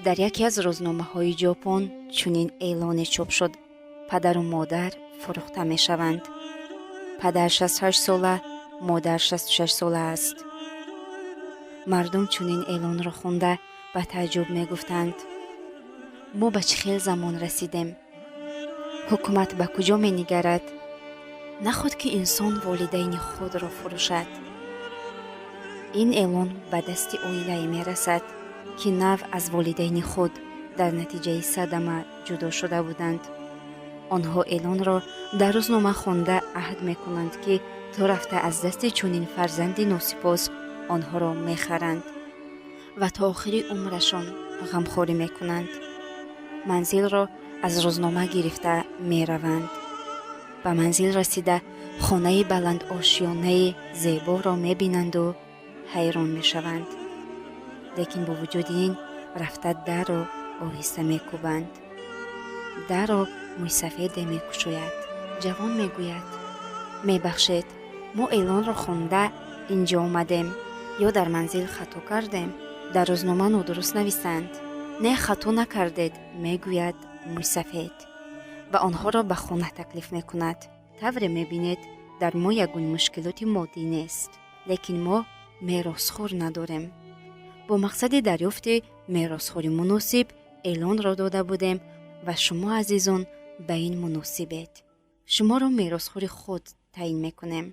Дар яке аз рӯзномаҳои Ҷопон чунин эълоне чоп шуд: падару модар фурӯхта мешаванд. Падар 68 сола, модар 66 сола аст. Мардум чунин эълонро хонда, ба тааҷҷуб мегуфтанд: «Мо ба чӣ хел замон расидем? Ҳукумат ба куҷо менигарад? Наход ки инсон волидайни худро фурӯшад?» Ин эълон ба дасти оилае мерасад, ки нав аз волидайни худ дар натиҷаи садама ҷудо шуда буданд. Онҳо эълонро дар рӯзнома хонда, аҳд мекунанд, ки то рафта аз дасти чунин фарзанди носипос онҳоро мехаранд ва то охири умрашон ғамхорӣ мекунанд. Манзилро аз рӯзнома гирифта мераванд. Ба манзил расида, хонаи баландошёнаи зеборо мебинанду ҳайрон мешаванд, лекин бо вуҷуди ин рафта дарро оҳиста мекӯбанд. Дарро мӯйсафеде мекушояд. Ҷавон мегӯяд: «Мебахшед, мо эълонро хонда инҷо омадем. Ё дар манзил хато кардем? Дар рӯзнома нодуруст нависанд». «Не, хато накардед», мегӯяд мӯйсафед ва онҳоро ба хона таклиф мекунад. «Тавре мебинед, дар мо ягон мушкилоти моддӣ нест, лекин мо меросхӯр надорем. Бо мақсади дарёфти меросхӯри муносиб эълонро дода будем ва шумо, азизон, ба ин муносибед. Шуморо меросхӯри худ таъин мекунем».